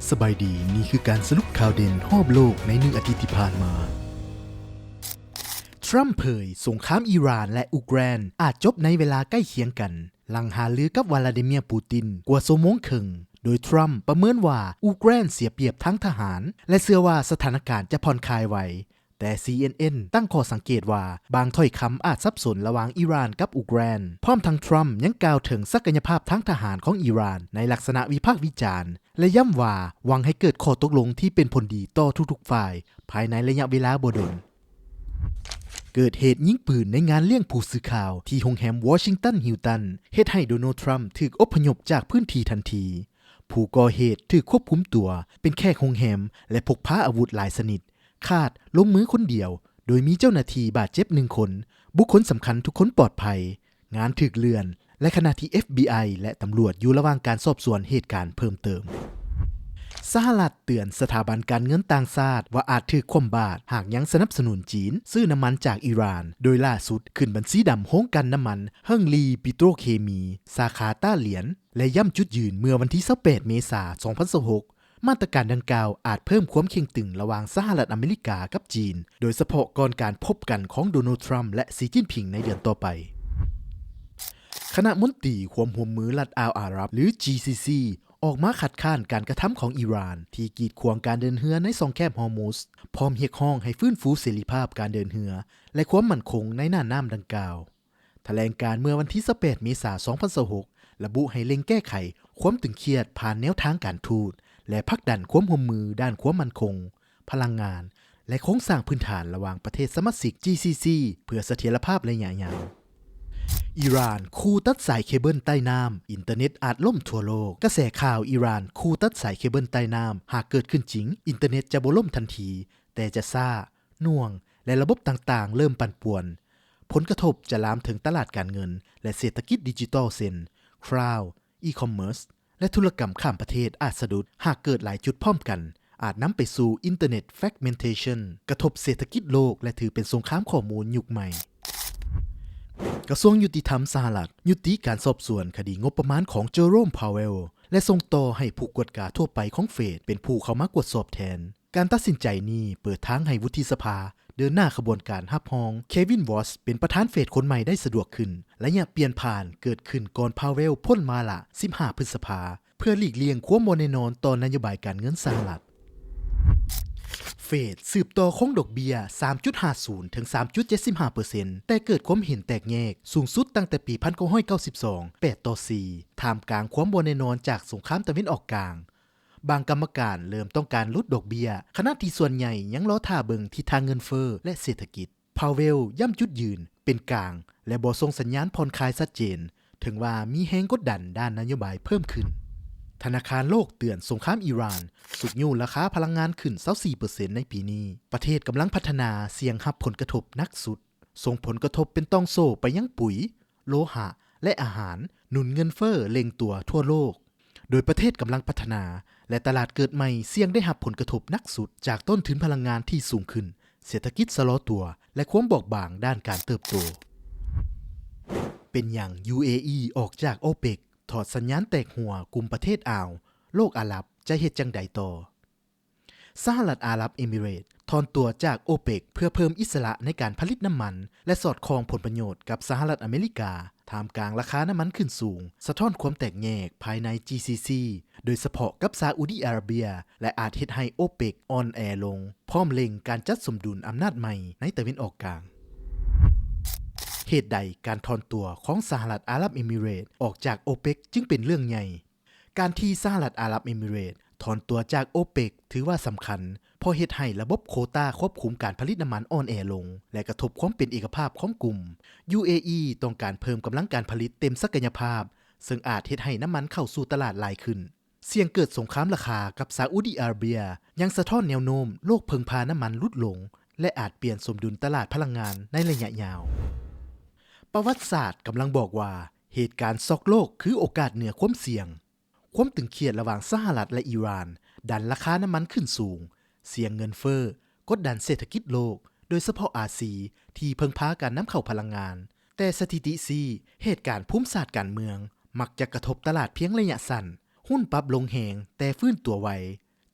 ສະບາຍດີ, ນີ້ຄືການສະຫຼຸບຂ່າວເດັ່ນຮອບໂລກໃນໜຶ່ງອາທິດທີ່ຜ່ານມາ. ທຣຳເຜີຍ ສົງຄາມອີຣານ ແລະ ອຸກຣານ ອາດຈົບໃນເວລາໃກ້ຄຽງກັນ, ຫຼັງຫາລືກັບວລາດີເມຍ ປູຕິນ ກວ່າຊົ່ວໂມງເຄິ່ງ, ໂດຍທຣຳປະເມີນວ່າ ອຸກຣານເສຍປຽບທາງທະຫານ ແລະ ເຊື່ອວ່າສະຖານະການຈະຜ່ອນຄາຍໄວ. ແຕ່ ຊີເອັນເອັນ ຕັ້ງຂໍ້ສັງເກດວ່າ ບາງຖ້ອຍຄຳອາດສັບສົນລະຫວ່າງອີຣານກັບອຸກຣານ. ພ້ອມທັງທຣຳຍັງກ່າວເຖິງສັກກະຍະພາບທາງທະຫານຂອງອີຣານໃນລັກສະນະວິພາກວິຈານ ແລະ ຢ້ຳວ່າຫວັງໃຫ້ເກີດຂໍ້ຕົກລົງທີ່ເປັນຜົນດີຕໍ່ທຸກໆຝ່າຍພາຍໃນໄລຍະເວລາບໍ່ດົນ. ເກີດເຫດຍິງປືນໃນງານລ້ຽງຜູ້ສື່ຂ່າວທີ່ໂຮງແຮມ Washington Hilton ເຮັດໃຫ້ໂດນັລ ທຣຳ ຖືກອົບພະຍົບຈາກພື້ນທີ່ທັນທີ. ຜູ້ກໍ່ເຫດຖືກຄວບຄຸມຕົວເປັນແຂກໂຮງແຮມ ແລະ ພົກພາອາວຸດຫຼາຍຊະນິດ, ຄາດລົງມືຄົນດຽວ ໂດຍມີເຈົ້າໜ້າທີ່ບາດເຈັບໜຶ່ງຄົນ, ບຸກຄົນສຳຄັນທຸກຄົນປອດໄພ, ງານຖືກເລື່ອນ ໃນຂະນະທີ່ ເອັຟບີໄອ ແລະ ຕຳຫຼວດຢູ່ລະຫວ່າງການສອບສວນເຫດການເພີ່ມເຕີມ. ສະຫະລັດເຕືອນສະຖາບັນການເງິນຕ່າງຊາດວ່າອາດຖືກຄວ່ຳບາດຫາກຍັງສະໜັບສະໜູນຈີນຊື້ນ້ຳມັນຈາກອີຣານ, ໂດຍລ່າສຸດຂຶ້ນບັນຊີດຳໂຮງກັ່ນນ້ຳມັນ Hengli Petrochemi ສາຂາຕ້າຫຼຽນ ແລະ ຢ້ຳຈຸດຢືນເມື່ອວັນທີຊາວແປດເມສາສອງພັນຊາວຫົກ ມາດຕະການດັ່ງກ່າວອາດເພີ່ມຄວາມເຄັ່ງຕຶງລະຫວ່າງສະຫະລັດອາເມລິກາກັບຈີນ, ໂດຍສະເພາະກ່ອນການພົບກັນຂອງໂດນັລ ທຣຳ ແລະ ສີຈິ້ນຜິງໃນເດືອນຕໍ່ໄປ. ຄະນະມົນຕີຄວາມຮ່ວມມືລັດອ່າວອາຣັບ ຫຼື GCC ອອກມາຄັດຄ້ານການກະທຳຂອງອີຣານທີ່ກີດຂວາງການເດີນເຮືອໃນຊ່ອງແຄບຮອຣມຸດ, ພ້ອມຮຽກຮ້ອງໃຫ້ຟື້ນຟູເສລີພາບການເດີນເຮືອ ແລະ ຄວາມໝັ້ນຄົງໃນໜ້ານ້ຳດັ່ງກ່າວ. ຖະແຫຼງການເມື່ອວັນທີຊາວແປດເມສາສອງພັນຊາວຫົກ ລະບຸໃຫ້ເລັ່ງແກ້ໄຂຄວາມຕຶງຄຽດຜ່ານແນວທາງການທູດ ແລະ ຜັກດັນຄວາມຮ່ວມມືດ້ານຄວາມໝັ້ນຄົງ, ພະລັງງານ ແລະ ໂຄງສ້າງພື້ນຖານລະຫວ່າງປະເທດສະມາຊິກ GCC ເພື່ອສະຖຽນລະພາບໄລຍະຍາວ. ອີຣານຂູ່ຕັດສາຍເຄເບິນໃຕ້ນ້ຳ, ອິນເຕີເນັດອາດລົ້ມທົ່ວໂລກ. ກະແສຂ່າວ ອີຣານຂູ່ຕັດສາຍເຄເບິນໃຕ້ນ້ຳ, ຫາກເກີດຂຶ້ນຈິງ, ອິນເຕີເນັດຈະບໍ່ລົ້ມທັນທີ, ແຕ່ຈະຊ້າ, ໜ່ວງ ແລະ ລະບົບຕ່າງໆເລີ່ມປັ່ນປ່ວນ. ຜົນກະທົບຈະລາມເຖິງຕະຫຼາດການເງິນ ແລະ ເສດຖະກິດດິຈິຕອນ ເຊັ່ນ cloud, e-commerce ແລະ ທຸລະກຳຂ້າມປະເທດອາດສະດຸດ. ຫາກເກີດຫຼາຍຈຸດພ້ອມກັນ, ອາດນຳໄປສູ່ internet fragmentation, ກະທົບເສດຖະກິດໂລກ ແລະ ຖືເປັນສົງຄາມຂໍ້ມູນຍຸກໃໝ່. ກະຊວງຍຸຕິທຳສະຫະລັດຍຸຕິການສອບສວນຄະດີງົບປະມານຂອງ Jerome Powell ແລະ ສົ່ງຕໍ່ໃຫ້ຜູ້ກວດກາທົ່ວໄປຂອງເຟດເປັນຜູ້ເຂົ້າມາກວດສອບແທນ. ການຕັດສິນໃຈນີ້ເປີດທາງໃຫ້ວຸດທິສະພາເດີນໜ້າຂະບວນການຮັບຮອງ Kevin Warsh ເປັນປະທານເຟດຄົນໃໝ່ໄດ້ສະດວກຂຶ້ນ. ໄລຍະປ່ຽນຜ່ານເກີດຂຶ້ນກ່ອນ Powell ພົ້ນວາລະ ສິບຫ້າ ພຶດສະພາ ເພື່ອຫຼີກລ່ຽງຄວາມບໍ່ແນ່ນອນຕໍ່ນະໂຍບາຍການເງິນສະຫະລັດ. ເຟດສືບຕໍ່ຄົງດອກເບ້ຍ ສາມຈຸດຫ້າສູນ ເຖິງ ສາມຈຸດເຈັດຫ້າເປີເຊັນ ແຕ່ເກີດຄວາມເຫັນແຕກແຍກສູງສຸດຕັ້ງແຕ່ປີ ໜຶ່ງພັນເກົ້າຮ້ອຍເກົ້າສິບສອງ ແປດຕໍ່ສີ່ ທ່າມກາງຄວາມບໍ່ແນ່ນອນຈາກສົງຄາມຕາເວັນອອກກາງ. ບາງກຳມະການເລີ່ມຕ້ອງການຫຼຸດດອກເບ້ຍ, ຂະນະທີ່ສ່ວນໃຫຍ່ຍັງລໍຖ້າເບິ່ງທິດທາງເງິນເຟີ້ ແລະ ເສດຖະກິດ. Powell ຢ້ຳຈຸດຢືນເປັນກາງ ແລະ ບໍ່ສົ່ງສັນຍານຜ່ອນຄາຍຊັດເຈນ, ເຖິງວ່າມີແຮງກົດດັນດ້ານນະໂຍບາຍເພີ່ມຂຶ້ນ. ທະນາຄານໂລກເຕືອນສົງຄາມອີຣານຊຸກຍູ້ລາຄາພະລັງງານຂຶ້ນ ຊາວສີ່ເປີເຊັນ ໃນປີນີ້. ປະເທດກຳລັງພັດທະນາສ່ຽງຮັບຜົນກະທົບໜັກສຸດ, ສົ່ງຜົນກະທົບເປັນຕ່ອງໂສ້ໄປຍັງປຸ໋ຍ, ໂລຫະ ແລະ ອາຫານ, ໜູນເງິນເຟີ້ເລັ່ງຕົວທົ່ວໂລກ. ໂດຍປະເທດກຳລັງພັດທະນາ ແລະ ຕະຫຼາດເກີດໃໝ່ສ່ຽງໄດ້ຮັບຜົນກະທົບໜັກສຸດຈາກຕົ້ນທຶນພະລັງງານທີ່ສູງຂຶ້ນ, ເສດຖະກິດຊະລໍຕົວ ແລະ ຄວາມບອບບາງດ້ານການເຕີບໂຕ. ເປັນຫຍັງ UAE ອອກຈາກ OPEC, ຖອດສັນຍານແຕກຫົວກຸ່ມປະເທດອ່າວ, ໂລກອາຣັບຈະເຮັດຈັ່ງໃດຕໍ່? ສະຫະລັດອາຣັບເອມິເຣດຖອນຕົວຈາກ OPEC ເພື່ອເພີ່ມອິດສະຫຼະໃນການຜະລິດນ້ຳມັນ ແລະ ສອດຄ່ອງຜົນປະໂຫຍດກັບສະຫະລັດອາເມລິກາ, ທ່າມກາງລາຄານ້ຳມັນຂຶ້ນສູງ ສະທ້ອນຄວາມແຕກແຍກພາຍໃນ GCC ໂດຍສະເພາະກັບຊາອຸດີອາຣະເບຍ ແລະ ອາດເຮັດໃຫ້ OPEC ອ່ອນແອລົງ, ພ້ອມເລັ່ງການຈັດສົມດຸນອຳນາດໃໝ່ໃນຕາເວັນອອກກາງ. ເຫດໃດການຖອນຕົວຂອງສະຫະລັດອາຣັບເອມິເຣດອອກຈາກ OPEC ຈຶ່ງເປັນເລື່ອງໃຫຍ່? ການທີ່ສະຫະລັດອາຣັບເອມິເຣດຖອນຕົວຈາກ OPEC ຖືວ່າສຳຄັນ, ເພາະເຮັດໃຫ້ລະບົບໂຄຕາຄວບຄຸມການຜະລິດນ້ຳມັນອ່ອນແອລົງ ແລະ ກະທົບຄວາມເປັນເອກະພາບຂອງກຸ່ມ. UAE ຕ້ອງການເພີ່ມກຳລັງການຜະລິດເຕັມສັກກະຍະພາບ, ເຊິ່ງອາດເຮັດໃຫ້ນ້ຳມັນເຂົ້າສູ່ຕະຫຼາດຫຼາຍຂຶ້ນ. ສ່ຽງເກີດສົງຄາມລາຄາກັບຊາອຸດີອາຣະເບຍ ຍັງສະທ້ອນແນວໂນ້ມໂລກເພິ່ງພານ້ຳມັນຫຼຸດລົງ ແລະ ອາດປ່ຽນສົມດຸນຕະຫຼາດພະລັງງານໃນໄລຍະຍາວ. ປະຫວັດສາດກຳລັງບອກວ່າ ເຫດການຊັອກໂລກຄືໂອກາດເໜືອຄວາມສ່ຽງ. ຄວາມຕຶງຄຽດລະຫວ່າງສະຫະລັດ ແລະ ອີຣານ ດັນລາຄານ້ຳມັນຂຶ້ນສູງ, ສ່ຽງເງິນເຟີ້, ກົດດັນເສດຖະກິດໂລກ, ໂດຍສະເພາະອາຊີ ທີ່ເພິ່ງພາການນຳເຂົ້າພະລັງງານ. ແຕ່ສະຖິຕິຊີ້ ເຫດການພູມສາດການເມືອງມັກຈະກະທົບຕະຫຼາດພຽງໄລຍະສັ້ນ, ຮຸ້ນປັບລົງແຮງແຕ່ຟື້ນຕົວໄວ,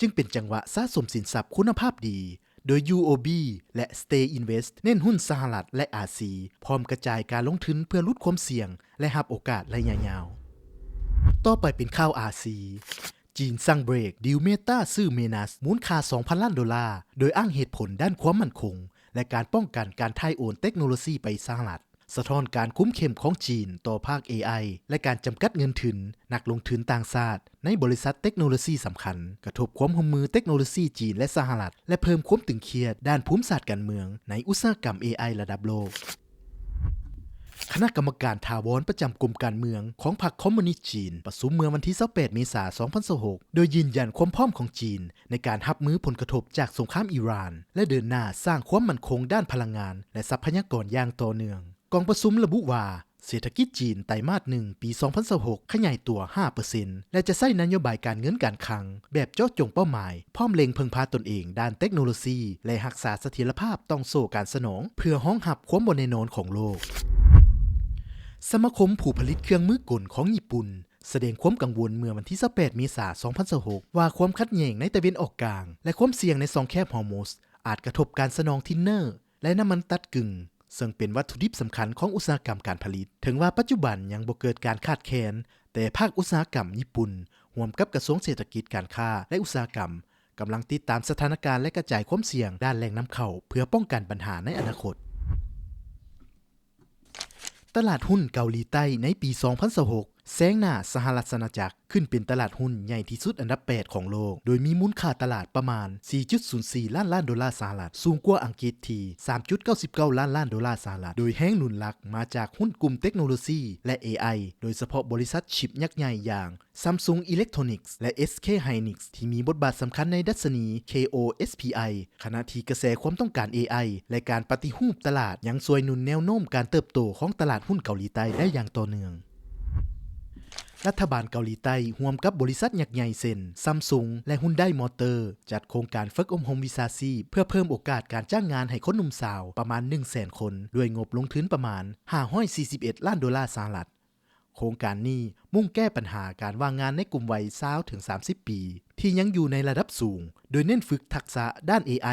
ຈຶ່ງເປັນຈັງຫວະສະສົມສິນຊັບຄຸນນະພາບດີ, ໂດຍ ຢູໂອບີ ແລະ Stay Invest ເນັ້ນຫຸ້ນສະຫະລັດ ແລະ ອາຊີ ພ້ອມກະຈາຍການລົງທຶນເພື່ອຫຼຸດຄວາມສ່ຽງ ແລະ ຮັບໂອກາດໄລຍະຍາວ. ຕໍ່ໄປເປັນຂ່າວອາຊີ. ຈີນສັ່ງເບຣກດີລ Meta ຊື້ Meta ມູນຄ່າສອງພັນລ້ານໂດລາ ໂດຍອ້າງເຫດຜົນດ້ານຄວາມໝັ້ນຄົງ ແລະ ການປ້ອງກັນການຖ່າຍໂອນເຕັກໂນໂລຊີໄປສະຫະລັດ, ສະທ້ອນການຄຸມເຂັ້ມຂອງຈີນຕໍ່ພາກ ເອໄອ ແລະ ການຈຳກັດເງິນທຶນນັກລົງທຶນຕ່າງຊາດໃນບໍລິສັດເຕັກໂນໂລຊີສຳຄັນ, ກະທົບຄວາມຮ່ວມມືເຕັກໂນໂລຊີຈີນ ແລະ ສະຫະລັດ ແລະ ເພີ່ມຄວາມຕຶງຄຽດດ້ານພູມສາດການເມືອງໃນອຸດສາຫະກຳ ເອໄອ ລະດັບໂລກ. ຄະນະກຳມະການຖາວອນປະຈຳກົມການເມືອງຂອງພັກຄອມມູນິດຈີນ ປະຊຸມເມື່ອວັນທີຊາວແປດເມສາສອງພັນຊາວຫົກ ໂດຍຢືນຢັນຄວາມພ້ອມຂອງຈີນໃນການຮັບມືຜົນກະທົບຈາກສົງຄາມອີຣານ ແລະ ເດີນໜ້າສ້າງຄວາມໝັ້ນຄົງດ້ານພະລັງງານ ແລະ ຊັບພະຍາກອນຢ່າງຕໍ່ເນື່ອງ. ກອງປະຊຸມລະບຸວ່າ ເສດຖະກິດຈີນໄຕມາດໜຶ່ງປີສອງພັນຊາວຫົກ ຂະຫຍາຍຕົວຫ້າເປີເຊັນ ແລະ ຈະໃຊ້ນະໂຍບາຍການເງິນການຄັງແບບເຈາະຈົງເປົ້າໝາຍ, ພ້ອມເລັ່ງເພິ່ງພາຕົນເອງດ້ານເຕັກໂນໂລຊີ ແລະ ຮັກສາສະຖຽນລະພາບຕ່ອງໂສ້ການສະໜອງ ເພື່ອຮອງຮັບຄວາມບໍ່ແນ່ນອນຂອງໂລກ. ສະມາຄົມຜູ້ຜະລິດເຄື່ອງມືກົນຂອງຍີ່ປຸ່ນ ສະແດງຄວາມກັງວົນເມື່ອວັນທີຊາວແປດເມສາສອງພັນຊາວຫົກ ວ່າຄວາມຂັດແຍ່ງໃນຕາເວັນອອກກາງ ແລະ ຄວາມສ່ຽງໃນຊ່ອງແຄບຮອຣມຸດ ອາດກະທົບການສະໜອງທິນເນີ ແລະ ນ້ຳມັນຕັດກຶ່ງ ເຊິ່ງເປັນວັດຖຸດິບສຳຄັນຂອງອຸດສາຫະກຳການຜະລິດ. ເຖິງວ່າປັດຈຸບັນຍັງບໍ່ເກີດການຂາດແຄນ, ແຕ່ພາກອຸດສາຫະກຳຍີ່ປຸ່ນ ຮ່ວມກັບກະຊວງເສດຖະກິດ, ການຄ້າ ແລະ ອຸດສາຫະກຳ ກຳລັງຕິດຕາມສະຖານະການ ແລະ ກະຈາຍຄວາມສ່ຽງດ້ານແຫຼ່ງນຳເຂົ້າ ເພື່ອປ້ອງກັນບັນຫາໃນອະນາຄົດ. ຕະຫຼາດຫຸ້ນເກົາຫຼີໃຕ້ໃນປີສອງພັນຊາວຫົກ ແຊງໜ້າສະຫະລັດອານາຈັກ ຂຶ້ນເປັນຕະຫຼາດຫຸ້ນໃຫຍ່ທີ່ສຸດອັນດັບແປດຂອງໂລກ, ໂດຍມີມູນຄ່າຕະຫຼາດປະມານສີ່ຈຸດສູນສີ່ລ້ານລ້ານໂດລາສະຫະລັດ, ສູງກວ່າອັງກິດທີ່ສາມຈຸດເກົ້າສິບເກົ້າລ້ານລ້ານໂດລາສະຫະລັດ, ໂດຍແຮງໜູນຫຼັກມາຈາກຫຸ້ນກຸ່ມເຕັກໂນໂລຊີ ແລະ ເອໄອ, ໂດຍສະເພາະບໍລິສັດຊິບຍັກໃຫຍ່ຢ່າງ Samsung Electronics ແລະ ເອສເຄ Hynix ທີ່ມີບົດບາດສຳຄັນໃນດັດຊະນີ KOSPI ຂະນະທີ່ກະແສຄວາມຕ້ອງການ ເອໄອ ແລະ ການປະຕິຮູບຕະຫຼາດຍັງຊ່ວຍໜູນແນວໂນ້ມການເຕີບໂຕຂອງຕະຫຼາດຫຸ້ນເກົາຫຼີໃຕ້ໄດ້ຢ່າງຕໍ່ເນື່ອງ. ລັດຖະບານເກົາຫຼີໃຕ້ຮ່ວມກັບບໍລິສັດຍັກໃຫຍ່ເຊັ່ນ Samsung ແລະ Hyundai Motor ຈັດໂຄງການຝຶກອົບຮົມວິຊາຊີບ ເພື່ອເພີ່ມໂອກາດການຈ້າງງານໃຫ້ຄົນໜຸ່ມສາວປະມານໜຶ່ງແສນຄົນ ດ້ວຍງົບລົງທຶນປະມານຫ້າຮ້ອຍສີ່ສິບເອັດລ້ານໂດລາສະຫະລັດ. ໂຄງການນີ້ມຸ່ງແກ້ບັນຫາການວ່າງງານໃນກຸ່ມໄວຊາວເຖິງສາມສິບປີ ທີ່ຍັງຢູ່ໃນລະດັບສູງ, ໂດຍເນັ້ນຝຶກທັກສະດ້ານ ເອໄອ,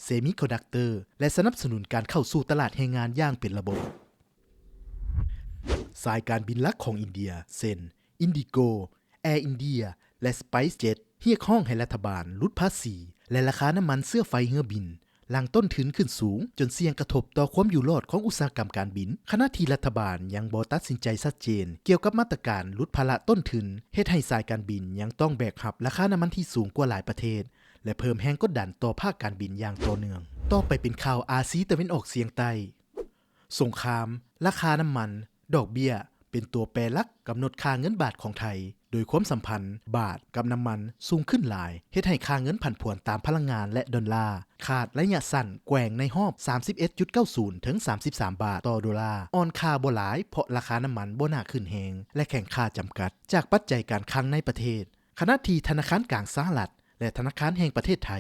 Semiconductor ແລະ ສະໜັບສະໜູນການເຂົ້າສູ່ຕະຫຼາດແຮງງານຢ່າງເປັນລະບົບ. ສາຍການບິນຫຼັກຂອງອິນເດຍ ເຊັ່ນ IndiGo, Air India ແລະ SpiceJet ຮຽກຮ້ອງໃຫ້ລັດຖະບານຫຼຸດພາສີ ແລະ ລາຄານ້ຳມັນເຊື້ອໄຟເຮືອບິນ ຫຼັງຕົ້ນທຶນຂຶ້ນສູງຈົນສ່ຽງກະທົບຕໍ່ຄວາມຢູ່ລອດຂອງອຸດສາຫະກຳການບິນ, ຂະນະທີ່ລັດຖະບານຍັງບໍ່ຕັດສິນໃຈຊັດເຈນກ່ຽວກັບມາດຕະການຫຼຸດພາລະຕົ້ນທຶນ, ເຮັດໃຫ້ສາຍການບິນຍັງຕ້ອງແບກຮັບລາຄານ້ຳມັນທີ່ສູງກວ່າຫຼາຍປະເທດ ແລະ ເພີ່ມແຮງກົດດັນຕໍ່ພາກການບິນຢ່າງຕໍ່ເນື່ອງ. ຕໍ່ໄປເປັນຂ່າວອາຊີຕາເວັນອອກສຽງໃຕ້. ສົງຄາມ, ລາຄານ້ຳມັນ, ດອກເບ້ຍ ເປັນຕົວແປຫຼັກກຳນົດຄ່າເງິນບາດຂອງໄທ, ໂດຍຄວາມສຳພັນບາດກັບນ້ຳມັນສູງຂຶ້ນຫຼາຍ ເຮັດໃຫ້ຄ່າເງິນຜັນຜວນຕາມພະລັງງານ ແລະ ດອນລາ ຂາດໄລຍະສັ້ນແກວ່ງໃນຮອບສາມສິບເອັດຈຸດເກົ້າສູນ ເຖິງ ສາມສິບສາມບາດຕໍ່ໂດລາ, ອ່ອນຄ່າບໍ່ຫຼາຍເພາະລາຄານ້ຳມັນບໍ່ໜ້າຂຶ້ນແຮງ ແລະ ແຂງຄ່າຈຳກັດຈາກປັດໄຈການຄັງໃນປະເທດ. ຂະນະທີ່ທະນາຄານກາງສະຫະລັດ ແລະ ທະນາຄານແຫ່ງປະເທດໄທ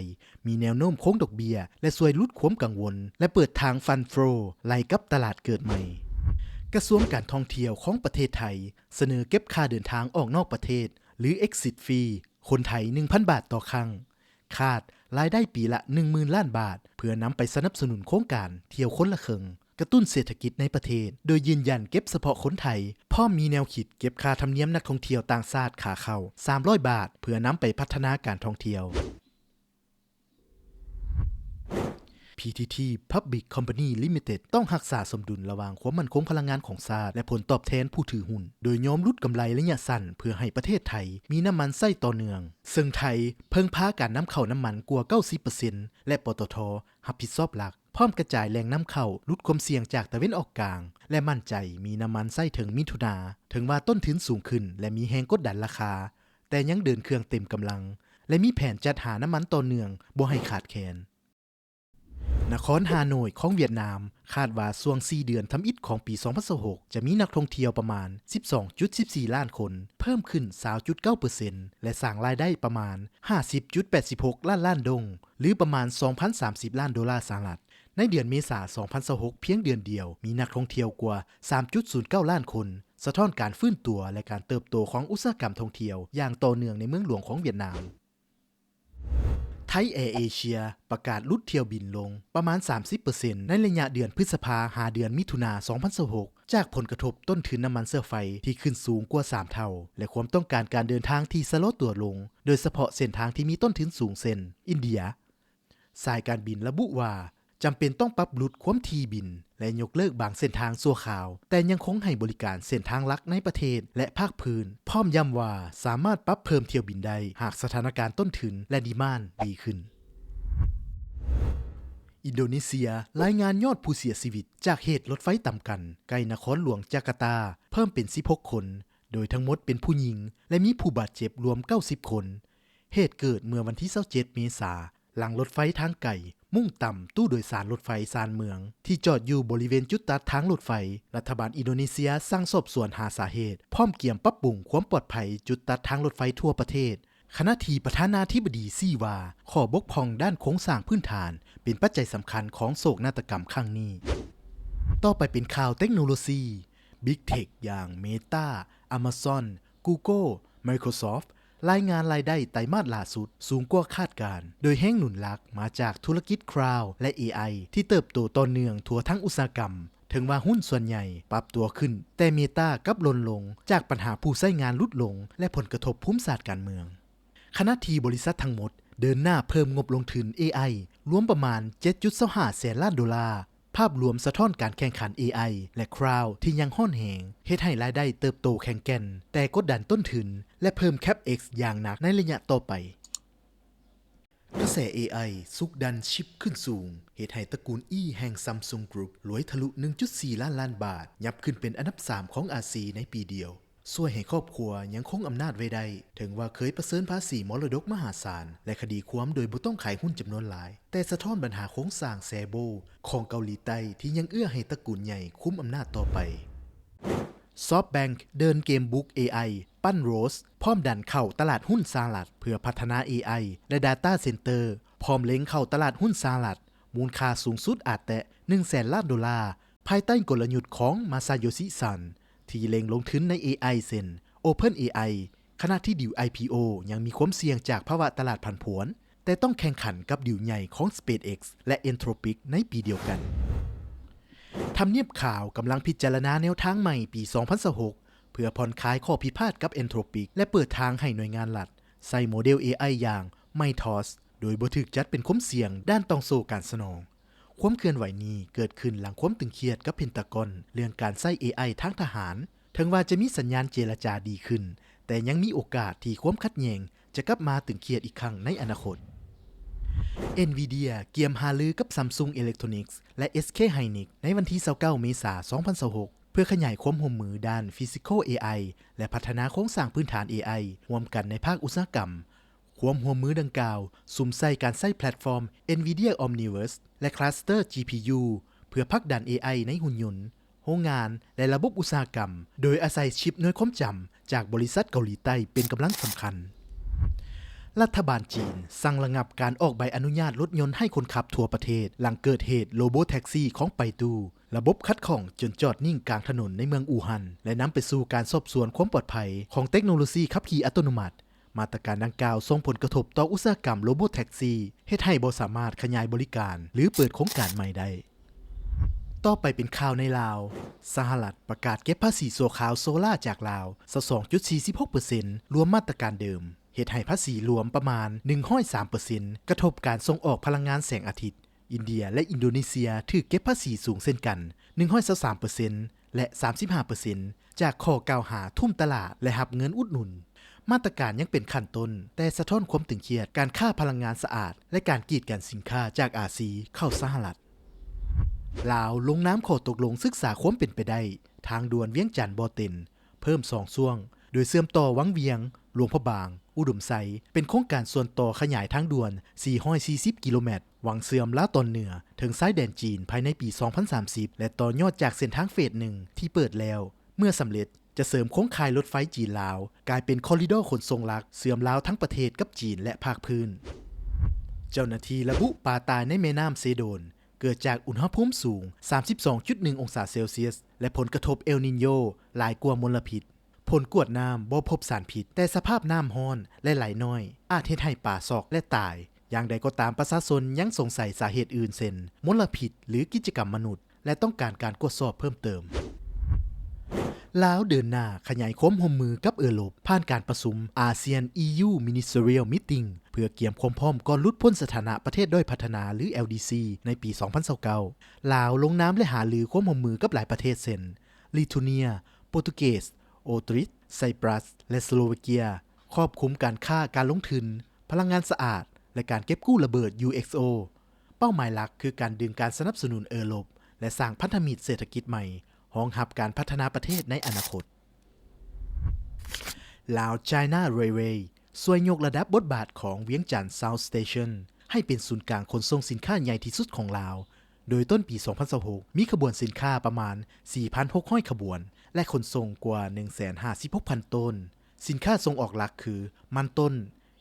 ມີແນວໂນ້ມຄົງດອກເບ້ຍ ແລະ ຊ່ວຍຫຼຸດຄວາມກັງວົນ ແລະ ເປີດທາງ Fund Flow ໄຫຼກັບຕະຫຼາດເກີດໃໝ່. ກະຊວງການທ່ອງທ່ຽວຂອງປະເທດໄທ ສະເໜີເກັບຄ່າເດີນທາງອອກນອກປະເທດ ຫຼື Exit Fee ຄົນໄທ ໜຶ່ງພັນບາດຕໍ່ຄັ້ງ, ຄາດລາຍໄດ້ປີລະ ໜຶ່ງໝື່ນລ້ານບາດ ເພື່ອນຳໄປສະໜັບສະໜູນໂຄງການທ່ຽວຄົນລະເຄິ່ງ ກະຕຸ້ນເສດຖະກິດໃນປະເທດ ໂດຍຢືນຢັນເກັບສະເພາະຄົນໄທ, ພ້ອມມີແນວຄິດເກັບຄ່າທຳນຽມນັກທ່ອງທ່ຽວຕ່າງຊາດຂາເຂົ້າ ສາມຮ້ອຍບາດ ເພື່ອນຳໄປພັດທະນາການທ່ອງທ່ຽວ. ພີທີທີ Public Company Limited ຕ້ອງຮັກສາສົມດຸນລະຫວ່າງຄວາມໝັ້ນຄົງພະລັງງານຂອງຊາດ ແລະ ຜົນຕອບແທນຜູ້ຖືຫຸ້ນ, ໂດຍຍອມຫຼຸດກຳໄລໄລຍະສັ້ນ ເພື່ອໃຫ້ປະເທດໄທມີນ້ຳມັນໃຊ້ຕໍ່ເນື່ອງ, ເຊິ່ງໄທເພິ່ງພາການນຳເຂົ້ານ້ຳມັນກວ່າເກົ້າສິບເປີເຊັນ ແລະ ປຕທ ຮັບຜິດຊອບຫຼັກ. ພ້ອມກະຈາຍແຫຼ່ງນຳເຂົ້າ, ຫຼຸດຄວາມສ່ຽງຈາກຕາເວັນອອກກາງ ແລະ ໝັ້ນໃຈມີນ້ຳມັນໃຊ້ເຖິງມິຖຸນາ. ເຖິງວ່າຕົ້ນທຶນສູງຂຶ້ນ ແລະ ມີແຮງກົດດັນລາຄາ, ແຕ່ຍັງເດີນເຄື່ອງເຕັມກຳລັງ ແລະ ມີແຜນຈັດຫານ້ຳມັນຕໍ່ເນື່ອງບໍ່ໃຫ້ຂາດແຄນ. ນະຄອນຮ່າໂນ້ຍຂອງຫວຽດນາມ ຄາດວ່າຊ່ວງສີ່ເດືອນທຳອິດຂອງປີສອງພັນຊາວຫົກ ຈະມີນັກທ່ອງທ່ຽວປະມານສິບສອງຈຸດສິບສີ່ລ້ານຄົນ, ເພີ່ມຂຶ້ນຊາວຈຸດເກົ້າເປີເຊັນ ແລະ ສ້າງລາຍໄດ້ປະມານຫ້າສິບຈຸດແປດສິບຫົກລ້ານລ້ານດົງ ຫຼື ປະມານສອງພັນສາມສິບລ້ານໂດລາສະຫະລັດ. ໃນເດືອນເມສາສອງພັນຊາວຫົກ ພຽງເດືອນດຽວ ມີນັກທ່ອງທ່ຽວກວ່າສາມຈຸດສູນເກົ້າລ້ານຄົນ, ສະທ້ອນການຟື້ນຕົວ ແລະ ການເຕີບໂຕຂອງອຸດສາຫະກຳທ່ອງທ່ຽວຢ່າງຕໍ່ເນື່ອງໃນເມືອງຫຼວງຂອງຫວຽດນາມ. ໄທແອເອເຊຍປະກາດຫຼຸດຖ້ຽວບິນລົງປະມານສາມສິບເປີເຊັນ ໃນໄລຍະເດືອນພຶດສະພາຫາເດືອນມິຖຸນາສອງພັນຊາວຫົກ ຈາກຜົນກະທົບຕົ້ນທຶນນ້ຳມັນເຊື້ອໄຟທີ່ຂຶ້ນສູງກວ່າສາມເທົ່າ ແລະ ຄວາມຕ້ອງການການເດີນທາງທີ່ຊະລໍຕົວລົງ, ໂດຍສະເພາະເສັ້ນທາງທີ່ມີຕົ້ນທຶນສູງເຊັ່ນ ອິນເດຍ. ສາຍການບິນລະບຸວ່າ ຈຳເປັນຕ້ອງປັບຫຼຸດຄວາມຖີ່ບິນ ແລະ ຍົກເລີກບາງເສັ້ນທາງຊົ່ວຄາວ, ແຕ່ຍັງຄົງໃຫ້ບໍລິການເສັ້ນທາງຫຼັກໃນປະເທດ ແລະ ພາກພື້ນ, ພ້ອມຢ້ຳວ່າສາມາດປັບເພີ່ມຖ້ຽວບິນໄດ້ ຫາກສະຖານະການຕົ້ນທຶນ ແລະ ດີມານດີຂຶ້ນ. ອິນໂດເນເຊຍລາຍງານຍອດຜູ້ເສຍຊີວິດຈາກເຫດລົດໄຟຕຳກັນໃກ້ນະຄອນຫຼວງຈາກາຕາເພີ່ມເປັນສິບຫົກຄົນ, ໂດຍທັງໝົດເປັນຜູ້ຍິງ ແລະ ມີຜູ້ບາດເຈັບລວມເກົ້າສິບຄົນ. ເຫດເກີດເມື່ອວັນທີຊາວເຈັດເມສາ ຫຼັງລົດໄຟທາງໄກມຸ່ງຕ່ຳຕູ້ໂດຍສານລົດໄຟຊານເມືອງ ທີ່ຈອດຢູ່ບໍລິເວນຈຸດຕັດທາງລົດໄຟ. ລັດຖະບານອິນໂດເນເຊຍສັ່ງສອບສວນຫາສາເຫດ, ພ້ອມກຽມປັບປຸງຄວາມປອດໄພຈຸດຕັດທາງລົດໄຟທົ່ວປະເທດ, ຂະນະທີ່ປະທານາທິບໍດີຊີ້ວ່າ ຂໍ້ບົກຜ່ອງດ້ານໂຄງສ້າງພື້ນຖານເປັນປັດໄຈສຳຄັນຂອງໂສກນາດຕະກຳຄັ້ງນີ້. ຕໍ່ໄປເປັນຂ່າວເຕັກໂນໂລຊີ. Big Tech ຢ່າງ Meta, Amazon, Google, Microsoft ລາຍງານລາຍໄດ້ໄຕມາດລ່າສຸດສູງກວ່າຄາດການ, ໂດຍແຮງໜູນຫຼັກມາຈາກທຸລະກິດ Cloud ແລະ ເອໄອ ທີ່ເຕີບໂຕຕໍ່ເນື່ອງທົ່ວທັງອຸດສາຫະກຳ. ເຖິງວ່າຫຸ້ນສ່ວນໃຫຍ່ປັບຕົວຂຶ້ນ, ແຕ່ Meta ກັບຫຼົ່ນລົງຈາກບັນຫາຜູ້ໃຊ້ງານຫຼຸດລົງ ແລະ ຜົນກະທົບພູມສາດການເມືອງ. ຂະນະທີ່ບໍລິສັດທັງໝົດເດີນໜ້າເພີ່ມງົບລົງທຶນ ເອໄອ ລວມປະມານເຈັດຈຸດຊາວຫ້າແສນລ້ານໂດລາ, ພາບລວມສະທ້ອນການແຂ່ງຂັນ ເອໄອ ແລະ Cloud ທີ່ຍັງຮ້ອນແຮງ, ເຮັດໃຫ້ລາຍໄດ້ເຕີບໂຕແຂງແກ່ນ, ແຕ່ກົດດັນຕົ້ນທຶນ ແລະ ເພີ່ມ CapEx ຢ່າງໜັກໃນໄລຍະຕໍ່ໄປ. ກະແສ ເອໄອ ຊຸກດັນຊິບຂຶ້ນສູງ, ເຮັດໃຫ້ຕະກູນ E ແຫ່ງ Samsung Group ລວຍທະລຸໜຶ່ງຈຸດສີ່ລ້ານລ້ານບາດ, ຫຍັບຂຶ້ນເປັນອັນດັບສາມຂອງອາຊີໃນປີດຽວ. ຊ່ວຍໃຫ້ຄອບຄົວຍັງຄົງອຳນາດໄວ້ໄດ້, ເຖິງວ່າເຄີຍປະເຊີນພາສີມໍລະດົກມະຫາສານ ແລະ ຄະດີຄວາມໂດຍບໍ່ຕ້ອງຂາຍຫຸ້ນຈຳນວນຫຼາຍ, ແຕ່ສະທ້ອນບັນຫາໂຄງສ້າງແຊໂບຂອງເກົາຫຼີໃຕ້ທີ່ຍັງເອື້ອໃຫ້ຕະກູນໃຫຍ່ຄຸມອຳນາດຕໍ່ໄປ. SoftBank ເດີນເກມບຸກ ເອໄອ ປັ້ນ Roche ພ້ອມດັນເຂົ້າຕະຫຼາດຫຸ້ນສະຫະລັດເພື່ອພັດທະນາ ເອໄອ ແລະ Data Center, ພ້ອມເລັງເຂົ້າຕະຫຼາດຫຸ້ນສະຫະລັດ ມູນຄ່າສູງສຸດອາດແຕະໜຶ່ງແສນລ້ານໂດລາ, ພາຍໃຕ້ກົນລະຍຸດຂອງ Masayoshi Son ທີ່ເລັງລົງທຶນໃນ ເອໄອ ເຊັ່ນ OpenAI, ຂະນະທີ່ດີລ ໄອພີໂອ ຍັງມີຄວາມສ່ຽງຈາກພາວະຕະຫຼາດຜັນຜວນ, ແຕ່ຕ້ອງແຂ່ງຂັນກັບດີລໃຫຍ່ຂອງ SpaceX ແລະ Anthropic ໃນປີດຽວກັນ. ທຳນຽບຂາວກຳລັງພິຈາລະນາແນວທາງໃໝ່ປີສອງພັນຊາວຫົກ ເພື່ອຜ່ອນຄາຍຂໍ້ພິພາດກັບ Anthropic ແລະ ເປີດທາງໃຫ້ໜ່ວຍງານລັດໃຊ້ໂມເດລ ເອໄອ ຢ່າງ Mythos ໂດຍບໍ່ຖືກຈັດເປັນຄວາມສ່ຽງດ້ານຕ່ອງໂສ້ການສະໜອງ. ຄວາມເຄື່ອນໄຫວນີ້ເກີດຂຶ້ນຫຼັງຄວາມຕຶງຄຽດກັບເພັນຕາກອນເລື່ອງການໃຊ້ ເອໄອ ທາງທະຫານ. ເຖິງວ່າຈະມີສັນຍານເຈລະຈາດີຂຶ້ນ, ແຕ່ຍັງມີໂອກາດທີ່ຄວາມຂັດແຍ່ງຈະກັບມາຕຶງຄຽດອີກຄັ້ງໃນອະນາຄົດ. Nvidia ກຽມຫາລືກັບ Samsung Electronics ແລະ SK Hynix ໃນວັນທີຊາວເກົ້າເມສາສອງພັນຊາວຫົກ ເພື່ອຂະຫຍາຍຄວາມຮ່ວມມືດ້ານ Physical ເອໄອ ແລະ ພັດທະນາໂຄງສ້າງພື້ນຖານ ເອໄອ ຮ່ວມກັນໃນພາກອຸດສາຫະກຳ. ຄວາມຮ່ວມມືດັ່ງກ່າວສຸມໃສ່ການໃຊ້ແພລດຟອມ Nvidia Omniverse ແລະ Cluster ຈີພີຢູ ເພື່ອຜັກດັນ ເອໄອ ໃນຫຸ່ນຍົນ, ໂຮງງານ ແລະ ລະບົບອຸດສາຫະກຳ, ໂດຍອາໄສຊິບໜ່ວຍຄວາມຈຳຈາກບໍລິສັດເກົາຫຼີໃຕ້ເປັນກຳລັງສຳຄັນ. ລັດຖະບານຈີນສັ່ງລະງັບການອອກໃບອະນຸຍາດລົດຍົນໄຮ້ຄົນຂັບທົ່ວປະເທດ ຫຼັງເກີດເຫດໂລໂບແທັກຊີຂອງໄປຕູ້ ລະບົບຂັດຂ້ອງຈົນຈອດນິ່ງກາງຖະໜົນໃນເມືອງອູຮັນ ແລະ ນຳໄປສູ່ການສອບສວນຄວາມປອດໄພຂອງເຕັກໂນໂລຊີຂັບຂີ່ອັດຕະໂນມັດ. ມາດຕະການດັ່ງກ່າວສົ່ງຜົນກະທົບຕໍ່ອຸດສາຫະກຳໂລໂບແທັກຊີ, ເຮັດໃຫ້ບໍ່ສາມາດຂະຫຍາຍບໍລິການ ຫຼື ເປີດໂຄງການໃໝ່ໄດ້. ຕໍ່ໄປເປັນຂ່າວໃນລາວ. ສະຫະລັດປະກາດເກັບພາສີຊົ່ວຄາວໂຊລາຈາກລາວ ຊາວສອງຈຸດສີ່ສິບຫົກເປີເຊັນ ລວມມາດຕະການເດີມ, ເຮັດໃຫ້ພາສີລວມປະມານໜຶ່ງຮ້ອຍສາມເປີເຊັນ ກະທົບການສົ່ງອອກພະລັງງານແສງອາທິດ. ອິນເດຍ ແລະ ອິນໂດເນເຊຍຖືກເກັບພາສີສູງເຊັ່ນກັນ ໜຶ່ງຮ້ອຍຊາວສາມເປີເຊັນ ແລະ ສາມສິບຫ້າເປີເຊັນ ຈາກຂໍ້ກ່າວຫາທຸ່ມຕະຫຼາດ ແລະ ຮັບເງິນອຸດໜູນ. ມາດຕະການຍັງເປັນຂັ້ນຕົ້ນ, ແຕ່ສະທ້ອນຄວາມຕຶງຄຽດການຄ້າພະລັງງານສະອາດ ແລະ ການກີດກັນສິນຄ້າຈາກອາຊີເຂົ້າສະຫະລັດ. ລາວລົງນາມຂໍ້ຕົກລົງສຶກສາຄວາມເປັນໄປໄດ້ທາງດ່ວນວຽງຈັນ-ບໍ່ເຕັນ ເພີ່ມສອງຊ່ວງ, ໂດຍເຊື່ອມຕໍ່ວັງວຽງ, ຫຼວງພະບາງ, ອຸດົມໄຊ, ເປັນໂຄງການສ່ວນຕໍ່ຂະຫຍາຍທາງດ່ວນສີ່ຮ້ອຍສີ່ສິບກິໂລແມັດ ຫວັງເຊື່ອມລາວຕອນເໜືອເຖິງຊາຍແດນຈີນພາຍໃນປີສອງພັນສາມສິບ ແລະ ຕໍ່ຍອດຈາກເສັ້ນທາງເຟສໜຶ່ງທີ່ເປີດແລ້ວ. ເມື່ອສຳເລັດ, ຈະເສີມໂຄງຂ່າຍລົດໄຟຈີນ-ລາວ ກາຍເປັນຄໍຣິດໍຂົນສົ່ງຫຼັກເຊື່ອມລາວທັງປະເທດກັບຈີນ ແລະ ພາກພື້ນ. ເຈົ້າໜ້າທີ່ລະບຸປາຕາຍໃນແມ່ນ້ຳເຊໂດນ ເກີດຈາກອຸນຫະພູມສູງສາມສິບສອງຈຸດໜຶ່ງອົງສາເຊລຊຽສ ແລະ ຜົນກະທົບເອລນີນໂຍຫຼາຍກວ່າມົນລະພິດ. ຜົນກວດນ້ຳບໍ່ພົບສານພິດ, ແຕ່ສະພາບນ້ຳຮ້ອນ ແລະ ໄຫຼໜ້ອຍ ອາດເຮັດໃຫ້ປາຊັອກ ແລະ ຕາຍ. ຢ່າງໃດກໍຕາມ, ປະຊາຊົນຍັງສົງໄສສາເຫດອື່ນ ເຊັ່ນ ມົນລະພິດ ຫຼື ກິດຈະກຳມະນຸດ ແລະ ຕ້ອງການການກວດສອບເພີ່ມເຕີມ. ລາວເດີນໜ້າຂະຫຍາຍຄວາມຮ່ວມມືກັບເອີຣົບ ຜ່ານການປະຊຸມ ASEAN-EU Ministerial Meeting ເພື່ອກຽມຄວາມພ້ອມກ່ອນຫຼຸດພົ້ນສະຖານະປະເທດດ້ອຍພັດທະນາ ຫຼື ແອລດີຊີ ໃນປີສອງພັນຊາວເກົ້າ. ລາວລົງນາມ ແລະ ຫາລືຄວາມຮ່ວມມືກັບຫຼາຍປະເທດ ເຊັ່ນ ລິໂທເນຍ, ໂປຣຕຸເກສ, ໂອຕຣິສ, ໄຊປຣັສ ແລະ ສະໂລວາເກຍ, ຄອບຄຸມການຄ້າ, ການລົງທຶນ, ພະລັງງານສະອາດ ແລະ ການເກັບກູ້ລະເບີດ ຢູເອັກໂອ. ເປົ້າໝາຍຫຼັກຄືການດຶງການສະໜັບສະໜູນເອີຣົບ ແລະ ສ້າງພັນທະມິດເສດຖະກິດໃໝ່ ຮອງຮັບການພັດທະນາປະເທດໃນອະນາຄົດ. Lao China Railway ຊ່ວຍຍົກລະດັບບົດບາດຂອງວຽງຈັນ South Station ໃຫ້ເປັນສູນກາງຂົນສົ່ງສິນຄ້າໃຫຍ່ທີ່ສຸດຂອງລາວ, ໂດຍຕົ້ນປີສອງພັນຊາວຫົກ ມີຂະບວນສິນຄ້າປະມານສີ່ພັນຫົກຮ້ອຍຂະບວນ ແລະ ຂົນສົ່ງກວ່າໜຶ່ງແສນຫ້າສິບຫົກພັນໂຕນ. ສິນຄ້າສົ່ງອອກຫຼັກຄື ມັນຕົ້ນ,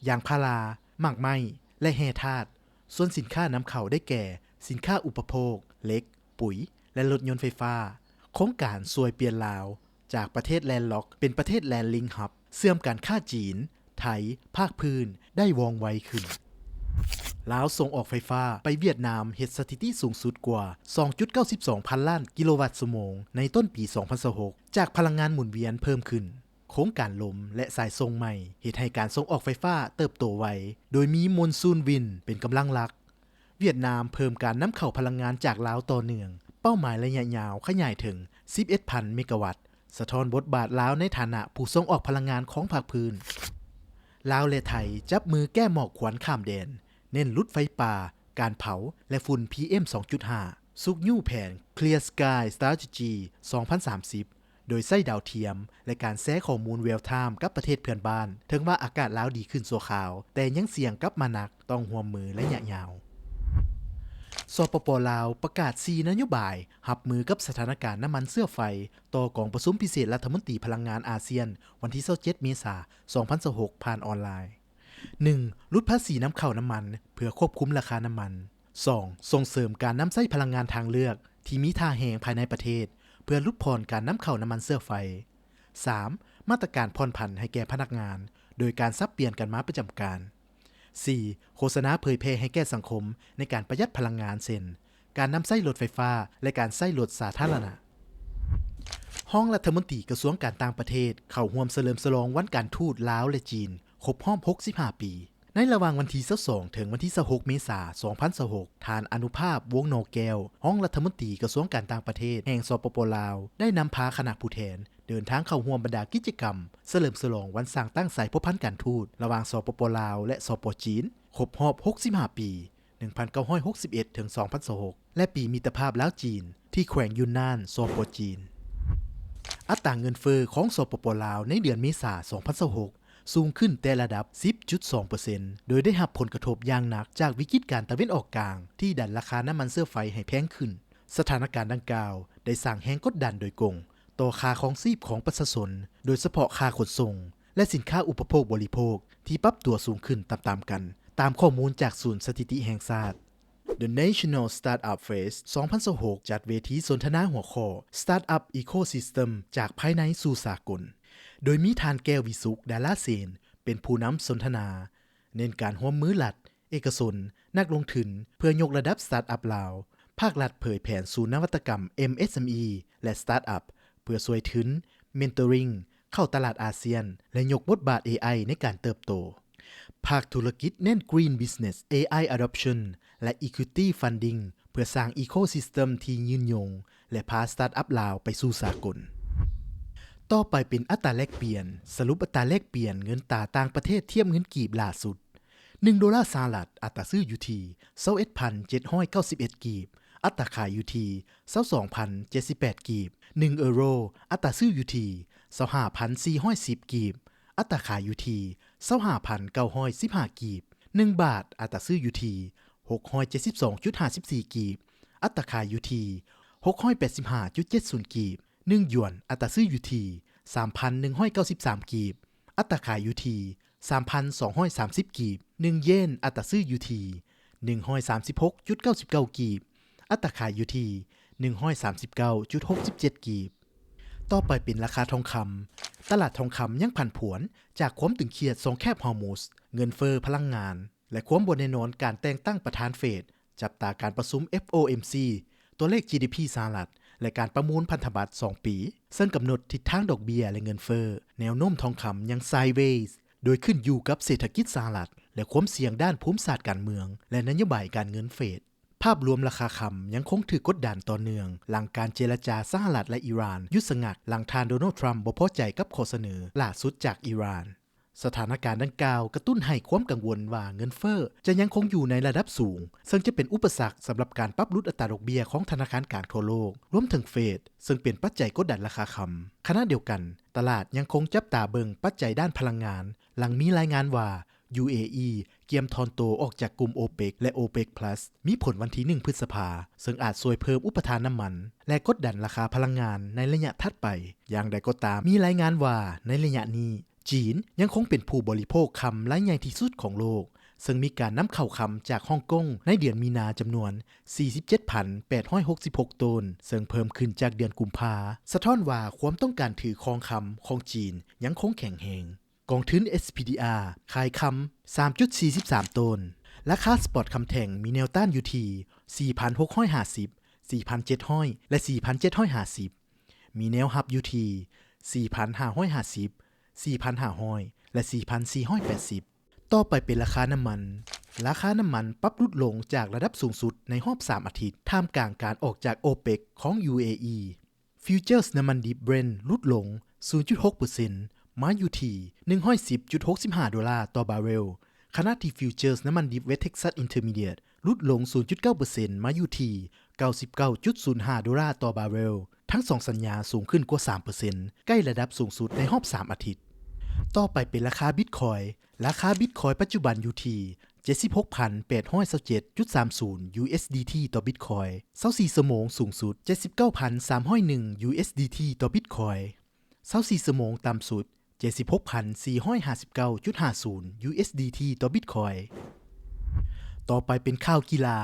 ຢາງພາລາ, ໝາກໄມ້ ແລະ ແຮ່ທາດ. ສ່ວນສິນຄ້ານຳເຂົ້າໄດ້ແກ່ ສິນຄ້າອຸປະໂພກ, ເຫຼັກ, ປຸ໋ຍ ແລະ ລົດຍົນໄຟຟ້າ. ໂຄງການຊ່ວຍປ່ຽນລາວຈາກປະເທດແລນລັອກ ເປັນປະເທດແລນລິງຮັບ, ເຊື່ອມການຄ້າຈີນ, ໄທ, ພາກພື້ນໄດ້ວ່ອງໄວຂຶ້ນ. ລາວສົ່ງອອກໄຟຟ້າໄປຫວຽດນາມເຮັດສະຖິຕິສູງສຸດກວ່າສອງຈຸດເກົ້າສິບສອງພັນລ້ານກິໂລວັດຊົ່ວໂມງໃນຕົ້ນປີສອງພັນຊາວຫົກ ຈາກພະລັງງານໝູນວຽນເພີ່ມຂຶ້ນ. ໂຄງການລົມ ແລະ ສາຍສົ່ງໃໝ່ເຮັດໃຫ້ການສົ່ງອອກໄຟຟ້າເຕີບໂຕໄວ, ໂດຍມີ Monsoon Wind ເປັນກຳລັງຫຼັກ. ຫວຽດນາມເພີ່ມການນຳເຂົ້າພະລັງງານຈາກລາວຕໍ່ເນື່ອງ, ເປົ້າໝາຍໄລຍະຍາວຂະຫຍາຍເຖິງສິບເອັດພັນເມກາວັດ, ສະທ້ອນບົດບາດລາວໃນຖານະຜູ້ສົ່ງອອກພະລັງງານຂອງພາກພື້ນ. ລາວ ແລະ ໄທ ຈັບມືແກ້ໝອກຄວັນຂ້າມແດນ, ເນັ້ນຫຼຸດໄຟປ່າ, ການເຜົາ ແລະ ຝຸ່ນ ພີເອັມ ສອງຈຸດຫ້າ, ຊຸກຍູ້ແຜນ Clear Sky Strategy ສອງພັນສາມສິບ ໂດຍໃຊ້ດາວທຽມ ແລະ ການແຊຂໍ້ມູນ Real Time ກັບປະເທດເພື່ອນບ້ານ. ເຖິງວ່າອາກາດລາວດີຂຶ້ນຊົ່ວຄາວ, ແຕ່ຍັງສ່ຽງກັບມາໜັກ, ຕ້ອງຮ່ວມມືໄລຍະຍາວ. ສປປ ລາວ ປະກາດສີ່ນະໂຍບາຍຮັບມືກັບສະຖານະການນ້ຳມັນເຊື້ອໄຟ ຕໍ່ກອງປະຊຸມພິເສດລັດຖະມົນຕີພະລັງງານອາຊຽນ ວັນທີຊາວເຈັດເມສາ ສອງພັນຊາວຫົກ ຜ່ານອອນລາຍ. ໜຶ່ງ ຫຼຸດພາສີນຳເຂົ້ານ້ຳມັນເພື່ອຄວບຄຸມລາຄານ້ຳມັນ. ສອງ ສົ່ງເສີມການນຳໃຊ້ພະລັງງານທາງເລືອກທີ່ມີທ່າແຮງພາຍໃນປະເທດ ເພື່ອຫຼຸດຜ່ອນການນຳເຂົ້ານ້ຳມັນເຊື້ອໄຟ. ສາມ ມາດຕະການຜ່ອນຜັນໃຫ້ແກ່ພະນັກງານ ໂດຍການສັບປ່ຽນກັນມາປະຈຳການ. ສີ່ ໂຄສະນາເຜີຍແຜ່ໃຫ້ແກ່ສັງຄົມໃນການປະຢັດພະລັງງານ ເຊັ່ນ ການນຳໃຊ້ລົດໄຟຟ້າ ແລະ ການໃຊ້ລົດສາທາລະນະ. ຮອງລັດຖະມົນຕີກະຊວງການຕ່າງປະເທດເຂົ້າຮ່ວມສະເຫຼີມສະຫຼອງວັນການທູດລາວ ແລະ ຈີນ ຄົບຮອບຫົກສິບຫ້າປີ. ໃນລະຫວ່າງວັນທີຊາວສອງ ເຖິງວັນທີຊາວຫົກ ເມສາ ສອງພັນຊາວຫົກ, ທ່ານ ອະນຸພາບ ວົງນໍແກ້ວ ຮອງລັດຖະມົນຕີກະຊວງການຕ່າງປະເທດແຫ່ງ ສປປ ລາວ ໄດ້ນຳພາຄະນະຜູ້ແທນເດີນທາງເຂົ້າຮ່ວມບັນດາກິດຈະກຳສະເຫຼີມສະຫຼອງວັນສ້າງຕັ້ງສາຍພົວພັນການທູດລະຫວ່າງ ສປປ ລາວ ແລະ ສປ ຈີນ ຄົບຮອບຫົກສິບຫ້າປີ ໜຶ່ງພັນເກົ້າຮ້ອຍຫົກສິບເອັດ ເຖິງ ສອງພັນຊາວຫົກ ແລະ ປີມິດຕະພາບລາວ-ຈີນ ທີ່ແຂວງຢຸນນານ ສປ ຈີນ. ອັດຕາເງິນເຟີ້ຂອງ ສປປ ລາວ ໃນເດືອນເມສາ ສອງພັນຊາວຫົກ ສູງຂຶ້ນແຕ່ລະດັບສິບຈຸດສອງເປີເຊັນ ໂດຍໄດ້ຮັບຜົນກະທົບຢ່າງໜັກຈາກວິກິດການຕາເວັນອອກກາງທີ່ດັນລາຄານ້ຳມັນເຊື້ອໄຟໃຫ້ແພງຂຶ້ນ. ສະຖານະການດັ່ງກ່າວໄດ້ສ້າງແຮງກົດດັນໂດຍກົງຕໍ່ຄ່າຄອງຊີບຂອງປະຊາຊົນ, ໂດຍສະເພາະຄ່າຂົນສົ່ງ ແລະ ສິນຄ້າອຸປະໂພກບໍລິໂພກທີ່ປັບຕົວສູງຂຶ້ນຕາມໆກັນ, ຕາມຂໍ້ມູນຈາກສູນສະຖິຕິແຫ່ງຊາດ. The National Startup Fest ສອງພັນຊາວຫົກ ຈັດເວທີສົນທະນາຫົວຂໍ້ Startup Ecosystem ຈາກພາຍໃນສູ່ສາກົນ, ໂດຍມີທ່ານ ແກ້ວ ວິສຸກ ດາລາເສນ ເປັນຜູ້ນຳສົນທະນາ, ເນັ້ນການຮ່ວມມືລັດ, ເອກະຊົນ, ນັກລົງທຶນ ເພື່ອຍົກລະດັບສະຕາດອັບລາວ. ພາກລັດເຜີຍແຜນສູນນະວັດຕະກຳ ເອັມເອສເອັມອີ ແລະ ສະຕາດອັບ ເພື່ອຊ່ວຍທຶນ, mentoring ເຂົ້າຕະຫຼາດອາຊຽນ ແລະ ຍົກບົດບາດ ເອໄອ ໃນການເຕີບໂຕ. ພາກທຸລະກິດເນັ້ນ Green Business ເອໄອ Adoption ແລະ Equity Funding ເພື່ອສ້າງ Ecosystem ທີ່ຍືນຍົງ ແລະ ພາສະຕາດອັບລາວໄປສູ່ສາກົນ. ຕໍ່ໄປເປັນອັດຕາແລກປ່ຽນ. ສະຫຼຸບອັດຕາແລກປ່ຽນເງິນຕາຕ່າງປະເທດທຽບເງິນກີບລ່າສຸດ. ໜຶ່ງໂດລາສະຫະລັດ ອັດຕາຊື້ຢູ່ທີ່ຊາວເອັດພັນເຈັດຮ້ອຍເກົ້າສິບເອັດກີບ, ອັດຕາຂາຍຢູ່ທີ່ຊາວສອງພັນເຈັດສິບແປດກີບ. ໜຶ່ງເອີໂຣ ອັດຕາຊື້ຢູ່ທີ່ຊາວຫ້າພັນສີ່ຮ້ອຍສິບກີບ, ອັດຕາຂາຍຢູ່ທີ່ຊາວຫ້າພັນເກົ້າຮ້ອຍສິບຫ້າກີບ. ໜຶ່ງບາດ ອັດຕາຊື້ຢູ່ທີ່ຫົກຮ້ອຍເຈັດສິບສອງຈຸດຫ້າສິບສີ່ກີບ, ອັດຕາຂາຍຢູ່ທີ່ຫົກຮ້ອຍແປດສິບຫ້າຈຸດເຈັດສູນກີບ. ໜຶ່ງຢວນ ອັດຕາຊື້ຢູ່ທີ່ສາມພັນໜຶ່ງຮ້ອຍເກົ້າສິບສາມກີບ, ອັດຕາຂາຍຢູ່ທີ່ສາມພັນສອງຮ້ອຍສາມສິບກີບ. ໜຶ່ງເຢນ ອັດຕາຊື້ຢູ່ທີ່ໜຶ່ງຮ້ອຍສາມສິບຫົກຈຸດເກົ້າສິບເກົ້າກີບ, ອັດຕາຂາຍຢູ່ທີ່ໜຶ່ງຮ້ອຍສາມສິບເກົ້າຈຸດຫົກສິບເຈັດກີບ. ຕໍ່ໄປເປັນລາຄາທອງຄຳ. ຕະຫຼາດທອງຄຳຍັງຜັນຜວນຈາກຄວາມຕຶງຄຽດຊ່ອງແຄບຮອຣມຸດ, ເງິນເຟີ້, ພະລັງງານ. ແລະ ຄວາມບໍ່ແນ່ນອນການແຕ່ງຕັ້ງປະທານເຟດ, ຈັບຕາການປະຊຸມ ເອັຟໂອເອັມຊີ, ຕົວເລກຈີດີພີສະຫະລັດ ແລະ ການປະມູນພັນທະບັດສອງປີ, ເຊິ່ງກຳນົດທິດທາງດອກເບ້ຍ ແລະ ເງິນເຟີ້. ແນວໂນ້ມທອງຄຳຍັງໄຊເວສ ໂດຍຂຶ້ນຢູ່ກັບເສດຖະກິດສະຫະລັດ ແລະ ຄວາມສ່ຽງດ້ານພູມສາດການເມືອງ ແລະ ນະໂຍບາຍການເງິນເຟດ. ພາບລວມລາຄາຄຳຍັງຄົງຖືກກົດດັນຕໍ່ເນື່ອງ ຫຼັງການເຈລະຈາສະຫະລັດ ແລະ ອີຣານຢຸດສະງັກ ຫຼັງທ່ານ ໂດນັລ ທຣຳ ບໍ່ພໍໃຈກັບຂໍ້ສະເໜີຫຼ້າສຸດຈາກອີຣານ. ສະຖານະການດັ່ງກ່າວກະຕຸ້ນໃຫ້ຄວາມກັງວົນວ່າເງິນເຟີ້ຈະຍັງຄົງຢູ່ໃນລະດັບສູງ, ເຊິ່ງຈະເປັນອຸປະສັກສຳລັບການປັບຫຼຸດອັດຕາດອກເບ້ຍຂອງທະນາຄານກາງທົ່ວໂລກ, ລວມເຖິງເຟດ, ເຊິ່ງເປັນປັດໄຈກົດດັນລາຄາຄຳ. ຂະນະດຽວກັນ, ຕະຫຼາດຍັງຄົງຈັບຕາເບິ່ງປັດໄຈດ້ານພະລັງງານ, ຫຼັງມີລາຍງານວ່າ ຢູເອອີ ກຽມຖອນໂຕອອກຈາກກຸ່ມໂອເປັກ ແລະ ໂອເປັກພລັສ ມີຜົນວັນທີໜຶ່ງ ພຶດສະພາ, ເຊິ່ງອາດຊ່ວຍເພີ່ມອຸປະທານນ້ຳມັນ ແລະ ກົດດັນລາຄາພະລັງງານໃນໄລຍະຖັດໄປ. ຢ່າງໃດກໍຕາມ, ມີລາຍງານວ່າໃນໄລຍະນີ້, ຈີນຍັງຄົງເປັນຜູ້ບໍລິໂພກຄຳລາຍໃຫຍ່ທີ່ສຸດຂອງໂລກ, ເຊິ່ງມີການນຳເຂົ້າຄຳຈາກຮ່ອງກົງໃນເດືອນມີນາຈຳນວນສີ່ສິບເຈັດພັນແປດຮ້ອຍຫົກສິບຫົກໂຕນ, ເຊິ່ງເພີ່ມຂຶ້ນຈາກເດືອນກຸມພາ, ສະທ້ອນວ່າຄວາມຕ້ອງການຖືຄອງຄຳຂອງຈີນຍັງຄົງແຂງແຮງ. ກອງທຶນ ເອສພີດີອາ ຂາຍຄຳສາມຈຸດສີ່ສິບສາມໂຕນ. ລາຄາສະປອດຄຳແທ່ງມີແນວຕ້ານຢູ່ທີ່ສີ່ພັນຫົກຮ້ອຍຫ້າສິບ, ສີ່ພັນເຈັດຮ້ອຍ ແລະ ສີ່ພັນເຈັດຮ້ອຍຫ້າສິບ, ມີແນວຮັບຢູ່ທີ່ສີ່ພັນຫ້າຮ້ອຍຫ້າສິບ, ສີ່ພັນຫ້າຮ້ອຍ ແລະ ສີ່ພັນສີ່ຮ້ອຍແປດສິບ. ຕໍ່ໄປເປັນລາຄານ້ຳມັນ. ລາຄານ້ຳມັນປັບຫຼຸດລົງຈາກລະດັບສູງສຸດໃນຮອບສາມອາທິດ, ທ່າມກາງການອອກຈາກໂອເປັກຂອງ ຢູເອອີ. ຟິວເຈີສນ້ຳມັນດິບ Brent ຫຼຸດລົງສູນຈຸດຫົກເປີເຊັນ ມາຢູ່ທີ່ໜຶ່ງຮ້ອຍສິບຈຸດຫົກສິບຫ້າໂດລາຕໍ່ບາເຣວ, ຂະນະທີ່ຟິວເຈີສນ້ຳມັນດິບ West Texas Intermediate ຫຼຸດລົງສູນຈຸດເກົ້າເປີເຊັນ ມາຢູ່ທີ່ເກົ້າສິບເກົ້າຈຸດສູນຫ້າໂດລາຕໍ່ບາເຣວ. ທັງສອງສັນຍາສູງຂຶ້ນກວ່າສາມເປີເຊັນ, ໃກ້ລະດັບສູງສຸດໃນຮອບສາມອາທິດ. ຕໍ່ໄປເປັນລາຄາບິດຄອຍ. ລາຄາບິດຄອຍປັດຈຸບັນຢູ່ທີ່ເຈັດສິບຫົກພັນແປດຮ້ອຍຊາວເຈັດຈຸດສາມສູນ USDT ຕໍ່ບິດຄອຍ, ຊາວສີ່ຊົ່ວໂມງສູງສຸດເຈັດສິບເກົ້າພັນສາມຮ້ອຍໜຶ່ງ USDT ຕໍ່ບິດຄອຍ, ຊາວສີ່ຊົ່ວໂມງຕ່ຳສຸດເຈັດສິບຫົກພັນສີ່ຮ້ອຍຫ້າສິບເກົ້າຈຸດຫ້າສູນ USDT ຕໍ່ບິດຄອຍ. ຕໍ່ໄປເປັນຂ່າວກິລາ.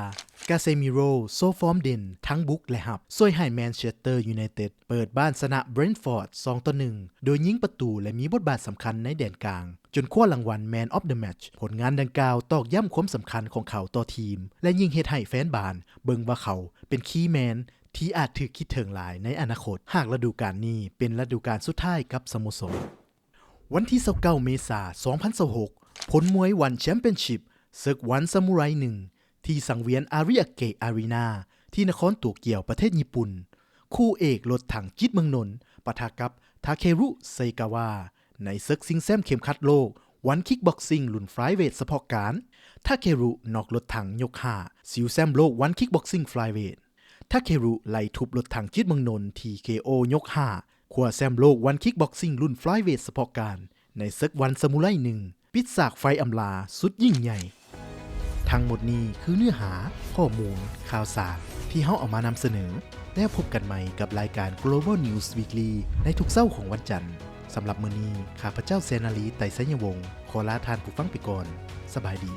ກາເຊມີໂຣ ໂຊຟອມເດັ່ນທັງບຸກ ແລະ ຮັບ, ຊ່ວຍໃຫ້ແມນເຊສເຕີ ຢູໄນເຕັດ ເປີດບ້ານຊະນະເບຣນຟອດສອງຕໍ່ໜຶ່ງ ໂດຍຍິງປະຕູ ແລະ ມີບົດບາດສຳຄັນໃນແດນກາງ ຈົນຄວ້າລາງວັນ Man of the Match. ຜົນງານດັ່ງກ່າວຕອກຢ້ຳຄວາມສຳຄັນຂອງເຂົາຕໍ່ທີມ ແລະ ຍິ່ງເຮັດໃຫ້ແຟນບານເບິ່ງວ່າເຂົາເປັນຄີແມນທີ່ອາດຖືກຄິດເຖິງຫຼາຍໃນອະນາຄົດ ຫາກລະດູການນີ້ເປັນລະດູການສຸດທ້າຍກັບສະໂມສອນ. ວັນທີຊາວເກົ້າເມສາ ສອງພັນຊາວຫົກ ຜົນມວຍວັນແຊມປຽນຊິບ ເສິກວັນຊາມູໄຣໜຶ່ງ ທີ່ສັງວຽນອາຣິອາເກະອາຣີນາ ທີ່ນະຄອນໂຕກຽວ ປະເທດຍີ່ປຸ່ນ. ຄູ່ເອກລົດຖັງຈິດເມືອງນົນ ປະທະກັບ ທາເຄຣຸ ເຊກາວາ ໃນເສິກຊິງແຊມເຂັມຂັດໂລກວັນຄິກບັອກຊິງລຸ້ນຟລາຍເວດສະເພາະການ. ທາເຄຣຸ ນັອກລົດຖັງຍົກຫ້າ ຊິວແຊມໂລກວັນຄິກບັອກຊິງຟລາຍເວດ. ທາເຄຣຸໄລ່ທຸບລົດຖັງຈິດເມືອງນົນ ທີເຄໂອ ຍົກຫ້າ ຄວ້າແຊມໂລກວັນຄິກບັອກຊິງລຸ້ນຟລາຍເວດສະເພາະການ ໃນເສິກວັນຊາມູໄຣໜຶ່ງ ປິດສາກໄຟອຳລາສຸດຍິ່ງໃຫຍ່. ທັງໝົດນີ້ຄືເນື້ອຫາ, ຂໍ້ມູນ, ຂ່າວສານທີ່ເຮົາເອົາມານຳສະເໜີ. ແລ້ວພົບກັນໃໝ່ກັບລາຍການ Global News Weekly ໃນທຸກເຊົ້າຂອງວັນຈັນ. ສຳລັບມື້ນີ້, ຂ້າພະເຈົ້າ ແສນນາລີ ໄຕໄຊຍະວົງ ຂໍລາທ່ານຜູ້ຟັງໄປກ່ອນ. ສະບາຍດີ.